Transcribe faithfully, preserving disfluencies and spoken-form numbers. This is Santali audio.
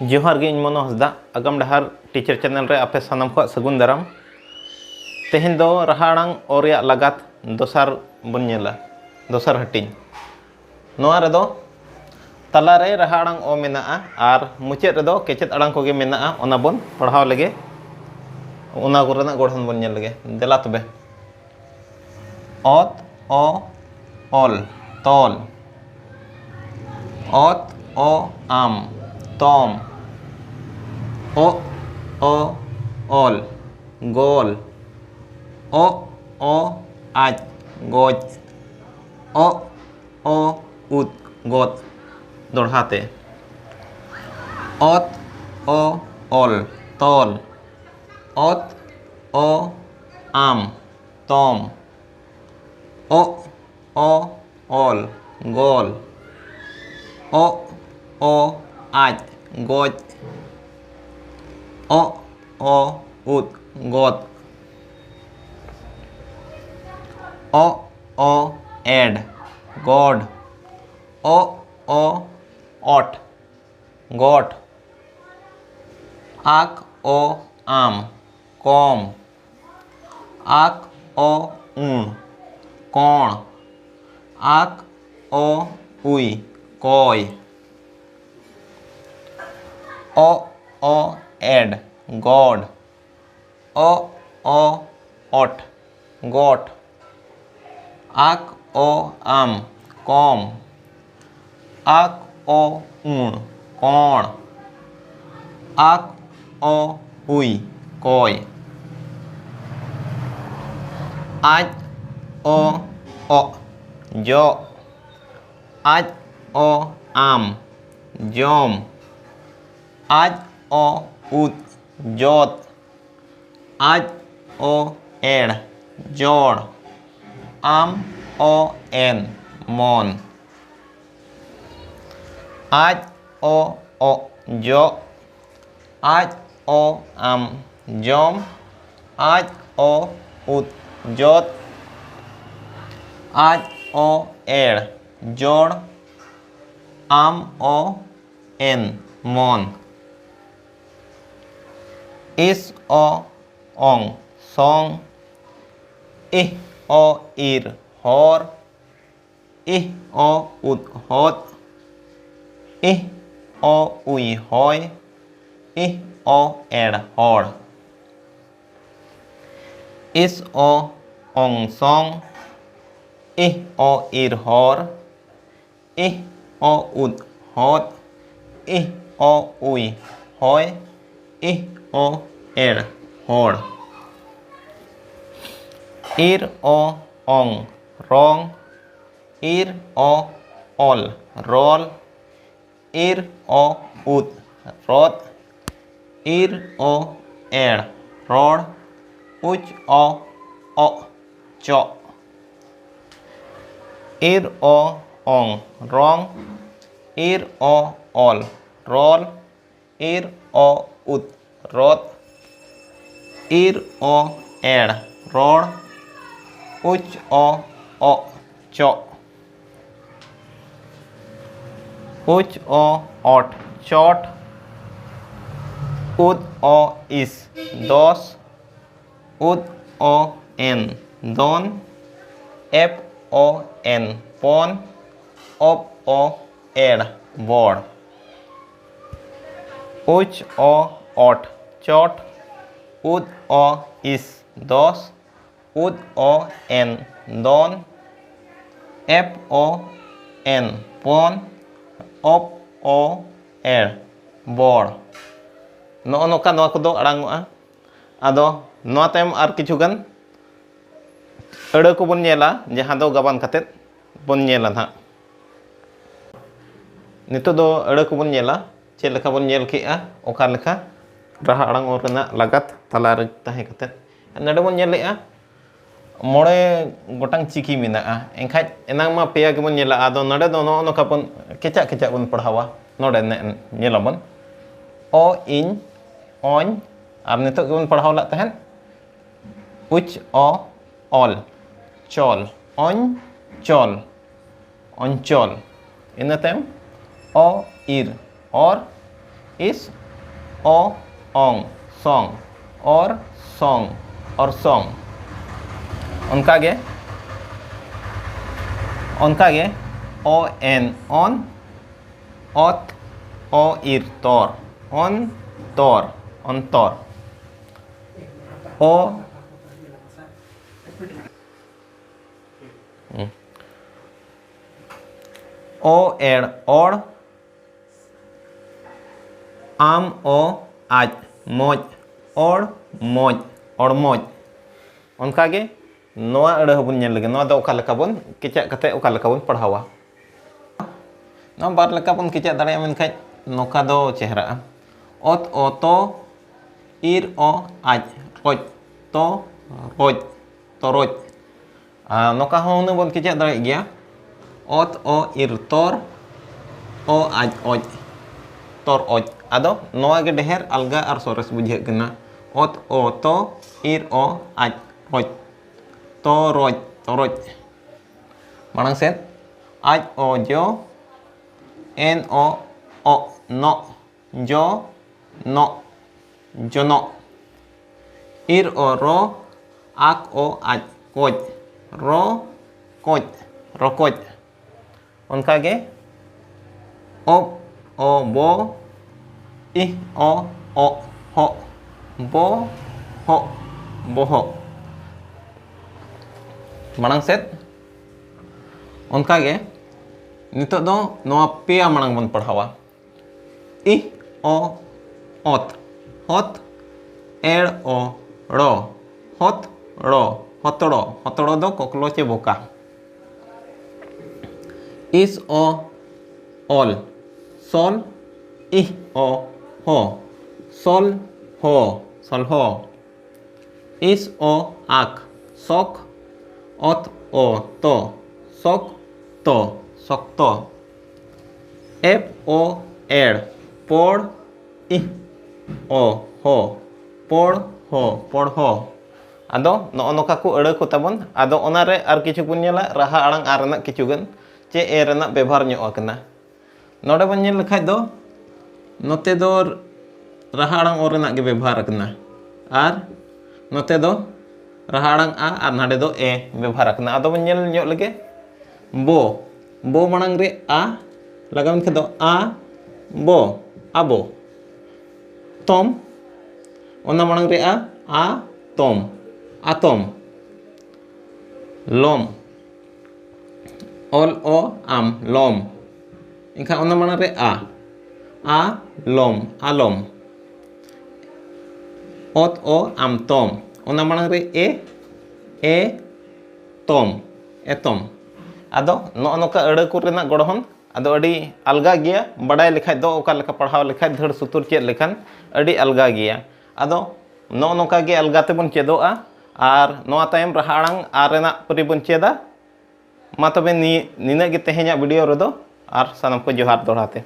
ᱡᱚᱦᱟᱨ ᱜᱮ, ᱤᱧ ᱢᱚᱱᱳ ᱦᱟᱸᱥᱫᱟ, ᱟᱜᱟᱢ ᱰᱟᱦᱟᱨ ᱴᱤᱪᱟᱨ ᱪᱮᱱᱮᱞ ᱨᱮ ᱟᱯᱮ ᱥᱟᱱᱟᱢ ᱠᱚᱣᱟᱜ ᱥᱟᱹᱜᱩᱱ ᱫᱟᱨᱟᱢ᱾ ᱛᱮᱦᱮᱧ ᱫᱚ ᱨᱟᱦᱟ ᱟᱲᱟᱝ ᱚ ᱨᱮᱭᱟᱜ ᱞᱟᱜᱟᱛ ᱫᱚᱥᱟᱨ ᱵᱚᱱ ᱧᱮᱞᱟ, ᱫᱚᱥᱟᱨ ᱦᱟᱹᱴᱤᱧ᱾ ᱱᱚᱣᱟ ᱨᱮᱫᱚ ᱛᱟᱞᱟᱨᱮ ᱨᱟᱦᱟ ᱟᱲᱟᱝ ᱚ ᱢᱮᱱᱟᱜᱼᱟ ᱟᱨ ᱢᱩᱪᱟᱹᱫ ᱨᱮᱫᱚ ᱠᱮᱪᱮᱫ ᱟᱲᱟᱝ ᱠᱚᱜᱮ ᱢᱮᱱᱟᱜᱼᱟ᱾ ᱚᱱᱟ ᱵᱚᱱ ᱯᱟᱲᱦᱟᱣ ᱞᱮᱜᱮ, ᱚᱱᱟ ᱠᱚᱨᱮᱱᱟᱜ ᱜᱚᱲᱦᱚᱱ ᱵᱚᱱ ᱧᱮᱞ ᱞᱮᱜᱮ᱾ ᱫᱮᱞᱟ ᱛᱚᱵᱮ᱾ ᱚᱛ, ᱚ, ᱚᱞ, ᱛᱚᱞ᱾ ᱚᱛ, ᱚ, ᱟᱢ, ᱛᱚᱢ᱾ ᱚ, ᱚ, ᱚᱞ, ᱜᱚᱞ᱾ ᱚ, ᱚ, ᱟᱡ, ᱜᱚᱡ᱾ ᱚ, ᱚ, ᱩᱫ, ᱜᱚᱫ᱾ ᱫᱚᱲᱦᱟ ᱛᱮ᱾ ᱚᱛ, ᱚ, ᱚᱞ, ᱛᱚᱞ᱾ ᱚᱛ, ᱚ, ᱟᱢ, ᱛᱚᱢ᱾ ᱚ, ᱚ, ᱚᱞ, ᱜᱚᱞ᱾ ᱚ, ᱚ, ᱟᱡ, ᱜᱚᱡ᱾ ᱚ, ᱚ, ᱩᱫ, ᱜᱚᱫ᱾ ᱚ, ᱚ, ᱮᱰ, ᱜᱚᱰ᱾ ᱚ, ᱚ, ᱚᱴ, ᱜᱚᱴ᱾ ᱟᱠ, ᱚ, ᱟᱢ, ᱠᱚᱢ᱾ ᱟᱠ, ᱚ, ᱩᱬ, ᱠᱚᱬ᱾ ᱟᱠ, ᱚ, ᱩᱭ, ᱠᱚᱭ᱾ ᱚ, ᱚ, ᱮᱰ, ᱜᱚᱰ᱾ ᱚ, ᱚ, ᱚᱴ, ᱜᱚᱴ᱾ ᱟᱠ, ᱚ, ᱟᱢ, ᱠᱚᱢ᱾ ᱟᱠ, ᱚ, ᱩᱬ, ᱠᱚᱬ᱾ ᱟᱠ, ᱚ, ᱩᱭ, ᱠᱚᱭ᱾ ᱟᱡ, ᱚ, ᱚᱜ, ᱡᱚᱜ᱾ ᱟᱡ, ᱚ, ᱟᱢ, ᱡᱚᱢ᱾ ᱟᱡ, ᱚ, ᱩᱫ, ᱡᱚᱛ᱾ ᱟᱡ, ᱚ, ᱮᱲ, ᱡᱚᱲ᱾ ᱟᱢ, ᱚ, ᱮᱱ, ᱢᱚᱱ᱾ ᱟᱡ, ᱚ, ᱚᱜ, ᱡᱚᱜ᱾ ᱟᱡ, ᱚ, ᱟᱢ, ᱡᱚᱢ᱾ ᱟᱡ, ᱚ, ᱩᱫ, ᱡᱚᱛ᱾ ᱟᱡ, ᱚ, ᱮᱲ, ᱡᱚᱲ᱾ ᱟᱢ, ᱚ, ᱮᱱ, ᱢᱚᱱ᱾ ᱤᱥ ᱚ ᱚᱝ ᱥᱚᱝ, ᱤᱦ ᱚ ᱤᱨ ᱦᱚᱨ, ᱤᱦ ᱚ ᱩᱫ ᱦᱚᱫ, ᱤᱦ ᱚ ᱩᱭ ᱦᱚᱭ, ᱤᱦ ᱚ ᱮᱲ ᱦᱚᱲ᱾ ᱤᱥ ᱚ ᱚᱝ ᱥᱚᱝ, ᱤᱦ ᱚ ᱤᱨ ᱦᱚᱨ, ᱤᱦ ᱚ ᱩᱫ ᱦᱚᱫ, ᱤᱦ ᱚ ᱩᱭ ᱦᱚᱭ, ᱤᱦ ᱚ ᱮᱲ ᱦᱚᱲ᱾ ᱤᱨ ᱚ ᱚᱝ ᱨᱚᱝ, ᱤᱨ ᱚ ᱚᱞ ᱨᱚᱞ, ᱤᱨ ᱚ ᱩᱫ ᱨᱚᱫ, ᱤᱨ ᱚ ᱮᱲ ᱨᱚᱲ, ᱩᱪ ᱚ ᱚᱜ ᱪᱚᱜ᱾ ᱤᱨ ᱚ ᱚᱝ ᱨᱚᱝ, ᱤᱨ ᱚ ᱚᱞ ᱨᱚᱞ, ᱤᱨ ᱚ ᱩᱫ ᱨᱚᱫ, ᱤᱨ ᱚ ᱮᱲ ᱨᱚᱲ, ᱩᱪ ᱚ ᱚᱜ ᱪᱚᱜ᱾ ᱩᱪ ᱚ ᱚᱴ ᱪᱚᱴ, ᱩᱫ ᱚ ᱤᱥ ᱫᱚᱥ, ᱩᱫ ᱚ ᱮᱱ ᱫᱚᱱ, ᱮᱯ ᱚ ᱮᱱ ᱯᱚᱱ, ᱚᱯ ᱚ ᱮᱲ ᱵᱚᱲ᱾ ᱩᱪ ᱚ ᱚᱴ ᱪᱚᱴ, ᱩᱫ ᱚ ᱤᱥ ᱫᱚᱥ, ᱩᱫ ᱚ ᱮᱱ ᱫᱚᱱ, ᱮᱯ ᱚ ᱮᱱ ᱯᱚᱱ, ᱚᱯ ᱚ ᱮᱲ ᱵᱚᱲ᱾ ᱱᱚᱜᱼᱚ ᱱᱚᱝᱠᱟ ᱱᱚᱣᱟ ᱠᱚᱫᱚ ᱟᱲᱟᱝᱚᱜᱼᱟ᱾ ᱟᱫᱚ ᱱᱚᱣᱟ ᱛᱟᱭᱚᱢ ᱟᱨ ᱠᱤᱪᱷᱩ ᱜᱟᱱ ᱟᱹᱲᱟᱹ ᱠᱚᱵᱚᱱ ᱧᱮᱞᱟ, ᱡᱟᱦᱟᱸ ᱫᱚ ᱜᱟᱵᱟᱱ ᱠᱟᱛᱮᱫ ᱵᱚᱱ ᱧᱮᱞᱟ ᱱᱟᱦᱟᱜ᱾ ᱱᱤᱛᱚᱜ ᱫᱚ ᱟᱹᱲᱟᱹ ᱠᱚᱵᱚᱱ ᱧᱮᱞᱟ, ᱪᱮᱫ ᱞᱮᱠᱟ ᱵᱚᱱ ᱧᱮᱞ ᱠᱮᱜᱼᱟ, ᱚᱠᱟ ᱞᱮᱠᱟ ᱨᱟᱦᱟ ᱟᱲᱟᱝ ᱚᱞ ᱨᱮᱱᱟᱜ ᱞᱟᱜᱟᱛ ᱛᱟᱞᱟ ᱨᱮ ᱛᱟᱦᱮᱸ ᱠᱟᱛᱮᱫ᱾ ᱱᱚᱰᱮ ᱵᱚᱱ ᱧᱮᱞᱮᱜᱼᱟ, ᱢᱚᱬᱮ ᱜᱚᱴᱟᱝ ᱪᱤᱠᱤ ᱢᱮᱱᱟᱜᱼᱟ, ᱮᱱᱠᱷᱟᱡ ᱮᱱᱟᱝ ᱢᱟ ᱯᱮᱭᱟ ᱜᱮᱵᱚᱱ ᱧᱮᱞᱟ, ᱟᱫᱚ ᱱᱚᱰᱮ ᱫᱚ ᱱᱚᱜᱼᱚ ᱱᱚᱝᱠᱟ ᱵᱚᱱ ᱠᱮᱪᱟᱜ ᱠᱮᱪᱟᱜ ᱵᱚᱱ ᱯᱟᱲᱦᱟᱣᱟ᱾ ᱱᱚᱰᱮ ᱱᱮ-, ᱧᱮᱞᱟᱵᱚᱱ, ᱚ, ᱤᱧ, ᱚᱧ, ᱟᱨ ᱱᱤᱛᱚᱜ ᱜᱮᱵᱚᱱ ᱯᱟᱲᱦᱟᱣ ᱞᱮᱫ ᱛᱟᱦᱮᱸᱫ, ᱩᱪ ᱚ ᱚᱞ ᱪᱚᱞ, ᱚᱧ ᱪᱚᱞ, ᱚᱧᱪᱚᱞ᱾ ᱤᱱᱟᱹ ᱛᱟᱭᱚᱢ ᱚ ᱤᱨ ᱚᱨ, ᱤᱥ ᱚ ᱚᱝ ᱥᱚᱝ, ᱚᱨ ᱥᱚᱝ, ᱚᱨᱥᱚᱝ᱾ ᱚᱱᱠᱟᱜᱮ, ᱚᱱᱠᱟᱜᱮ ᱚ ᱮᱱ ᱚᱱ, ᱚᱛ, ᱚ ᱤᱨ ᱛᱚᱨ, ᱚᱱ ᱛᱚᱨ, ᱚᱱᱛᱚᱨ᱾ ᱚ, ᱚ ᱮᱲ ᱚᱲ, ᱟᱢ ᱚ ᱟᱡ ᱢᱚᱡᱽ, ᱚᱲ ᱢᱚᱡᱽ, ᱚᱲᱢᱚᱡᱽ᱾ ᱚᱱᱠᱟᱜᱮ ᱱᱚᱣᱟ ᱟᱹᱲᱟᱹ ᱦᱚᱸᱵᱚᱱ ᱧᱮᱞ ᱞᱮᱜᱮ, ᱱᱚᱣᱟ ᱫᱚ ᱚᱠᱟ ᱞᱮᱠᱟ ᱵᱚᱱ ᱠᱮᱪᱟᱜ ᱠᱟᱛᱮ ᱚᱠᱟ ᱞᱮᱠᱟ ᱵᱚᱱ ᱯᱟᱲᱦᱟᱣᱟ᱾ ᱱᱚᱣᱟ ᱵᱟᱨ ᱞᱮᱠᱟ ᱵᱚᱱ ᱠᱮᱪᱟᱜ ᱫᱟᱲᱮᱭᱟᱜᱼᱟ, ᱢᱮᱱᱠᱷᱟᱱ ᱱᱚᱝᱠᱟ ᱫᱚ ᱪᱮᱦᱨᱟᱜᱼᱟ᱾ ᱚᱛ ᱚ ᱛᱚ, ᱤᱨ ᱚ ᱟᱡ ᱨᱚᱡ, ᱛᱚ ᱨᱚᱡ, ᱛᱚᱨᱚᱡ᱾ ᱟᱨ ᱱᱚᱝᱠᱟ ᱦᱚᱸ ᱦᱩᱱᱟᱹᱝ ᱵᱚᱱ ᱠᱮᱪᱟᱜ ᱫᱟᱲᱮᱭᱟᱜ ᱜᱮᱭᱟ, ᱚᱛ ᱚ ᱤᱨ ᱛᱚᱨ, ᱚ ᱟᱡ ᱚᱡ, ᱛᱚᱨ ᱚᱡ᱾ ᱟᱫᱚ ᱱᱚᱣᱟ ᱜᱮ ᱰᱷᱮᱨ ᱟᱞᱜᱟ ᱟᱨ ᱥᱚᱨᱮᱥ ᱵᱩᱡᱷᱟᱹᱜ ᱠᱟᱱᱟ᱾ ᱚᱛ ᱚ ᱛᱚ, ᱤᱨ ᱚ ᱟᱡ ᱨᱚᱡ, ᱛᱚᱨᱚᱡ, ᱛᱚᱨᱚᱡ᱾ ᱢᱟᱲᱟᱝ ᱥᱮᱫ, ᱟᱡ ᱚ ᱡᱚ, ᱮᱱ ᱚ ᱚᱜ ᱱᱚᱜ, ᱡᱚ ᱱᱚᱜ, ᱡᱚᱱᱚᱜ᱾ ᱤᱨ ᱚ ᱨᱚ, ᱟᱠ ᱚ ᱟᱡ ᱠᱚᱡ, ᱨᱚ ᱠᱚᱡ, ᱨᱚᱠᱚᱡ᱾ ᱚᱱᱠᱟᱜᱮ ᱚᱵ ᱚ ᱵᱚ, ᱤᱦ ᱚ ᱚᱜ ᱦᱚᱜ, ᱵᱚ ᱦᱚᱜ, ᱵᱚᱦᱚᱜ᱾ ᱢᱟᱲᱟᱝ ᱥᱮᱫ᱾ ᱚᱱᱠᱟᱜᱮ ᱱᱤᱛᱚᱜ ᱫᱚ ᱱᱚᱣᱟ ᱯᱮᱭᱟ ᱢᱟᱲᱟᱝ ᱵᱚᱱ ᱯᱟᱲᱦᱟᱣᱟ᱾ ᱤᱦ ᱚ ᱚᱛ, ᱦᱚᱛ, ᱮᱲ ᱚ ᱲᱚ, ᱦᱚᱛ ᱲᱚ, ᱦᱚᱛᱲᱚ, ᱦᱚᱛᱲᱚ ᱫᱚ ᱠᱚᱠᱞᱚ ᱪᱮ ᱵᱚᱠᱟ᱾ ᱤᱥ ᱚ ᱚᱞ, ᱥᱚᱞ, ᱤᱦ ᱚ ᱦᱚ, ᱥᱚᱞ ᱦᱚ, ᱥᱚᱞᱦᱚ᱾ ᱤᱥ ᱚ ᱟᱠ, ᱥᱚᱠ, ᱚᱛ ᱚ ᱛᱚ, ᱥᱚᱠ ᱛᱚ, ᱥᱚᱠᱛᱚ᱾ ᱮᱯ ᱚ ᱮᱲ, ᱯᱚᱲ, ᱤᱦ ᱚ ᱦᱚ, ᱯᱚᱲ ᱦᱚ, ᱯᱚᱲᱦᱚ᱾ ᱟᱫᱚ ᱱᱚᱜᱼᱚ ᱱᱚᱝᱠᱟ ᱠᱚ ᱟᱹᱲᱟᱹ ᱠᱚ ᱛᱟᱵᱚᱱ᱾ ᱟᱫᱚ ᱚᱱᱟᱨᱮ ᱟᱨ ᱠᱤᱪᱷᱩ ᱵᱚᱱ ᱧᱮᱞᱟ, ᱨᱟᱦᱟ ᱟᱲᱟᱝ ᱟᱨ ᱨᱮᱱᱟᱜ ᱠᱤᱪᱷᱩ ᱜᱟᱱ ᱪᱮ ᱮ ᱨᱮᱱᱟᱜ ᱵᱮᱵᱷᱟᱨ ᱧᱚᱜ ᱟᱠᱟᱱᱟ᱾ ᱱᱚᱰᱮ ᱵᱚᱱ ᱧᱮᱞ ᱞᱮᱠᱷᱟᱡ ᱫᱚ, ᱱᱚᱛᱮ ᱫᱚ ᱨᱟᱦᱟ ᱟᱲᱟᱝ ᱚ ᱨᱮᱱᱟᱜ ᱜᱮ ᱵᱮᱵᱚᱦᱟᱨ ᱟᱠᱟᱱᱟ᱾ ᱟᱨ ᱱᱚᱛᱮ ᱫᱚ ᱨᱟᱦᱟ ᱟᱲᱟᱝ ᱟ ᱟᱨ ᱱᱟᱰᱮ ᱫᱚ ᱮ ᱵᱮᱵᱚᱦᱟᱨ ᱟᱠᱟᱱᱟ᱾ ᱟᱫᱚ ᱵᱚᱱ ᱧᱮᱞ ᱧᱚᱜ ᱞᱮᱜᱮ᱾ ᱵᱚ, ᱵᱚ ᱢᱟᱲᱟᱝ ᱨᱮ ᱟ ᱞᱟᱜᱟᱣ ᱮᱱ ᱠᱷᱟᱱ ᱫᱚ ᱟ, ᱵᱚ, ᱟᱵᱚ᱾ ᱛᱚᱢ, ᱚᱱᱟ ᱢᱟᱲᱟᱝ ᱨᱮ ᱟ, ᱟ, ᱛᱚᱢ, ᱟᱛᱚᱢ᱾ ᱞᱚᱢ, ᱚᱞ ᱚ ᱟᱢ, ᱞᱚᱢ᱾ ᱮᱱᱠᱷᱟᱱ ᱚᱱᱟ ᱢᱟᱲᱟᱝ ᱨᱮ ᱟ, ᱟ, ᱞᱚᱢ, ᱟᱞᱚᱢ᱾ ᱚᱛ ᱚ ᱟᱢ, ᱛᱚᱢ᱾ ᱚᱱᱟ ᱢᱟᱲᱟᱝ ᱨᱮ ᱮ, ᱮ, ᱛᱚᱢ, ᱮᱛᱚᱢ᱾ ᱟᱫᱚ ᱱᱚᱜᱼᱚ ᱱᱚᱝᱠᱟ ᱟᱹᱲᱟᱹ ᱠᱚ ᱨᱮᱱᱟᱜ ᱜᱚᱲᱦᱚᱱ ᱟᱫᱚ ᱟᱹᱰᱤ ᱟᱞᱜᱟ ᱜᱮᱭᱟ᱾ ᱵᱟᱰᱟᱭ ᱞᱮᱠᱷᱟᱡ ᱫᱚ, ᱚᱠᱟ ᱞᱮᱠᱟ ᱯᱟᱲᱦᱟᱣ ᱞᱮᱠᱷᱟᱡ, ᱫᱷᱟᱹᱲ ᱥᱩᱛᱩᱨ ᱪᱮᱫ ᱞᱮᱠᱷᱟᱱ ᱟᱹᱰᱤ ᱟᱞᱜᱟ ᱜᱮᱭᱟ᱾ ᱟᱫᱚ ᱱᱚᱜᱼᱚ ᱱᱚᱝᱠᱟ ᱜᱮ ᱟᱞᱜᱟ ᱛᱮᱵᱚᱱ ᱪᱮᱫᱚᱜᱼᱟ᱾ ᱟᱨ ᱱᱚᱣᱟ ᱛᱟᱭᱚᱢ ᱨᱟᱦᱟ ᱟᱲᱟᱝ ᱟᱨ ᱨᱮᱱᱟᱜ ᱯᱟᱹᱨᱤ ᱵᱚᱱ ᱪᱮᱫᱟ᱾ ᱢᱟ ᱛᱚᱵᱮ ᱱᱤ-, ᱱᱤᱱᱟᱹᱜ ᱜᱮ ᱛᱮᱦᱮᱧᱟᱜ video ᱨᱮᱫᱚ᱾ ᱟᱨ ᱥᱟᱱᱟᱢ ᱠᱚ ᱡᱚᱦᱟᱨ ᱫᱚᱦᱲᱟ ᱛᱮ᱾